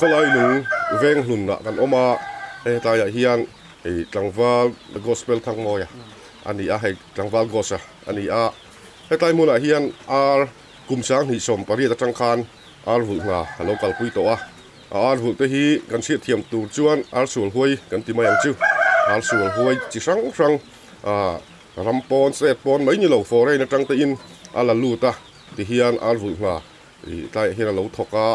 Khawlailung veng hlunah kan awm a, hei hetlaiah hian hei tlangval Gospel Thangmawia a ni a, hei tlangval Gos-a a ni a. Hetlai hmunah hian ar kum 2018 atang khan ar vulh hna a lo kalpui tawh a. A ar vulh te hi kan hriat thiam tur chuan ar sual huai kan ti mai ang chu. Ar sual huai chi hrang hrang ram pawn, state pawn mai ni lo foreign atang te in a la lut a tihian ar vulh hna tlaiah hian a lo thawk a.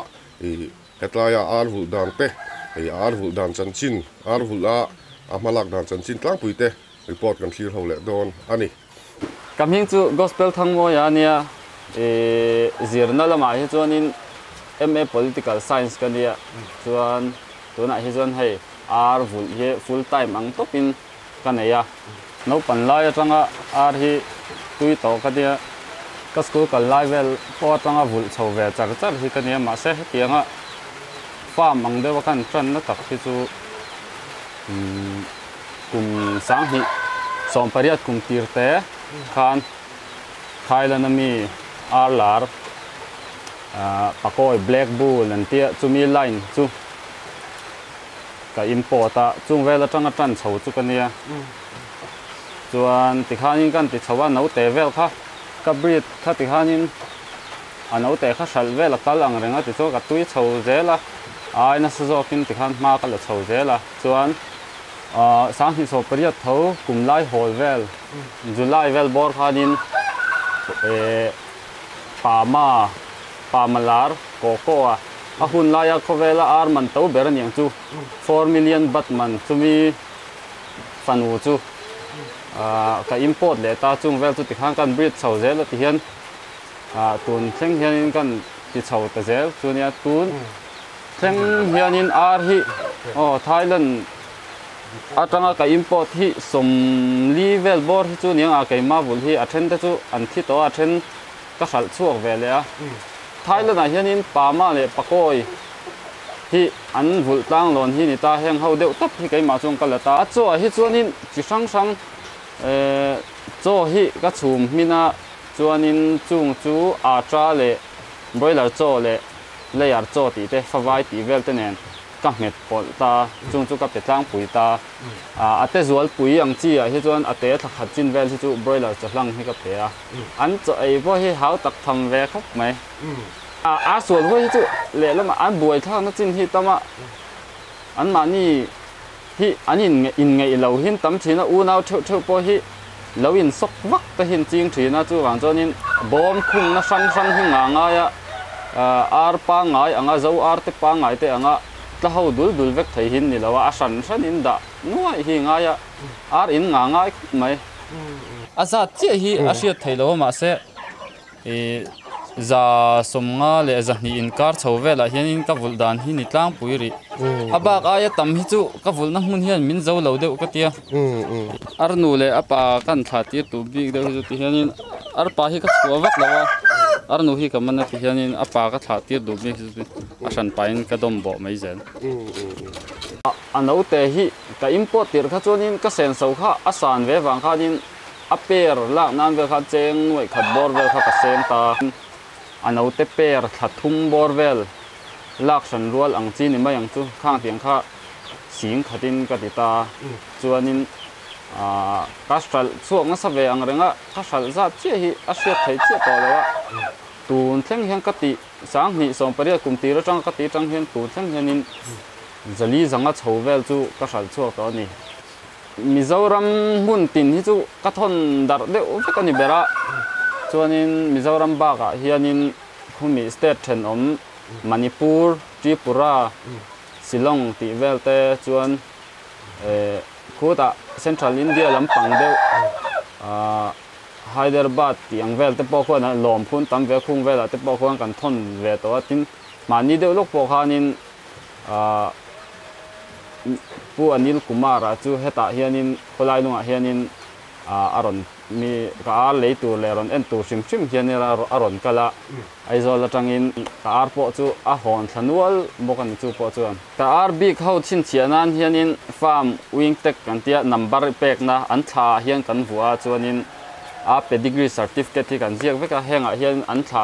Hetlaia ar vulh dan te, hei ar vulh dan chanchin, ar vulh a a hmalak dan chanchin tlangpui te report kan thlir ho leh dawn a ni. Ka hming chu Gospel Thangmawia a nia, i zirna lamah hi chuanin MA Political Science ka nia, chuan tunah hi chuan hei ar vulh hi full time ang tawpin ka nei a. Naupan lai atanga ar hi tui tawh ka nia, ka school kal lai vel pawh atanga vulh chho ve char char hi ka nia, mahse hetianga farm ang deuha kan tanna tak hi chu kum 2018 kum tir te khan Thailand ami ar lar Pakawih Black Bull an tia chumi line chu ka import a, chung vel atanga tan chho chu ka nia. Chuan tikhanin kan ti chho a, naute vel kha ka breed kha tikhanin a naute kha hralh vel a kal ang reng a tichuan ka tui chho zel a, ai nasa zawkin tikhan hma ka la chho zel a. Chuan 2018 tho kum lai hawl vel July vel bawr khanin Pama Pamalar Koko a a hun laia khawvela ar man to ber a niang chu 4 million baht man chumi fanu chu ka import leh ta chung vel chu tikhan kan breed chho zel a tihian tun thleng hianin kan ti chho ta zel chu nia tun thleng hianin ar hi aw Thailand atanga ka import hi 40 vel bawr hi chu niang a keimah vulh hi a then te chu an thi tawh a a then ka hralh chhuak ve leh a. Thailand ah hianin Pama leh Pakawih hi an vulh tlang lawn hi ni ta, heng ho deuh tawp hi keimah chuan ka la ta. A chaw ah hi chuanin chi hrang hrang chaw hi ka chhum hmin a, chuanin chung chu atta leh broiler chaw leh layer chaw tih te, favai tih vel te nen ka nghet pawlh ta, chung chu ka pe tlangpui ta. A te zualpui ang chi ah hi chuan a te thla khat chin vel hi chu broiler chaw hlang hi ka pe a. An chaw ei pawh hi hau tak tham ve khawp mai. A sual huai hi chu lehlamah an buai thlakna chin hi tam a, anmahni hi an inngeih lo hin tam thin a, unau theuh theuh pawh hi lo insawk vak te hin ching thin a, chuvang chuanin bawm khungna hrang hrang hi nga ngai a, ar pangngai anga zo ar te pangngai te anga tla ho dul dul vek thei hin ni lo a, a hran hranin dah nuaih hi ngai a, ar in nga ngai khawp mai. A zat chiah hi a hriat theih lo a mahse ih 150 leh 200 inkar chho velah hianin ka vulh dan hi ni tlangpui rih. A bak aia tam hi chu ka vulhna hmun hian min zo lo deuh ka tia. Arnu leh a pa kan thla tir tur bik deuh hi chu ti hianin arpa hi ka chhuah vak lo a, arnu hi ka man a ti hianin a pa ka thlah tir duh bik hi chu a hran pahin ka dawm bawh mai zel. A naute hi ka import tirh kha chuanin ka senso kha a san ve vang khanin a per lak nan vel kha cheng nuaih khat bawr vel kha ka seng ta. A naute per thla thum bawr vel lak hran rual ang chi ni mai ang chu khang tiang kha sing khatin ka ti ta. Chuanin ka hralh chhuak nasa ve ang reng a, ka hralh zat chiah hi a hriat thei chiah tawh lo a. Tun thleng hian ka tih 2018 kum tir atanga ka tih atang hian tun thleng hianin 400 zanga chho vel chu ka hralh chhuak tawh a ni. Mizoram hmun tin hi chu ka thawn darh deuh vek a ni ber a, chuanin Mizoram bakah hianin khumi state thenawm Manipur, Tripura, Shillong tih vel te chuan khutah Central India lampang deuh Hyderabad tih ang vel te pawh khuan lawm phun tam ve khung velah te pawh khuan kan thawn ve tawh a, tin mahni deuh lawk pawh khanin Pu Anil Kumar a chu hetah hianin khawlai lungah hianin a rawn mi ka ar lei tur leh rawn en tur hrim hrim hian a rawn kal a, Aizawl atangin ka ar pawh chu a hawn thla nual bawk a ni chu pawh chuan. Ka ar bik ho chhinchhiah nan hianin farm wing tag kan tia number pekna an thla ah hian kan vuah a chuanin a pedigree certificate hi kan ziak vek a, hengah hian an thla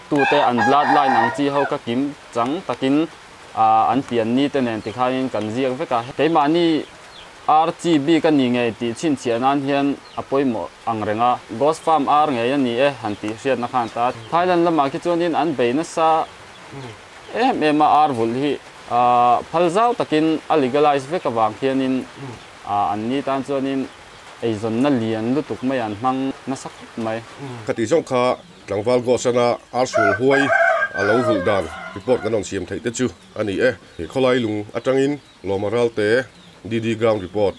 tute an blood line ang chi ho ka kim chang takin An pian ni te nen tikhanin kan ziak vek a. Keimahni ar chi bik a ni ngei tih chhinchhiah nan hian a pawimawh ang reng a. Ghost Farm ar ngei a ni e han tih hriatna khan ta. Thailand lamah khi chuanin an bei nasa em em a ar vulh hi phal zau takin a legalize vek avang khianin an ni tan chuanin eizawnna lian lutuk mai an hmang nasa khawp mai. Khati zawng kha Tlangval Gosana ar sul huai a lo vulh dan report kan rawn siam theih te chu a ni e. Khawlai lung atangin Lawma Ralte, DD Ground Report.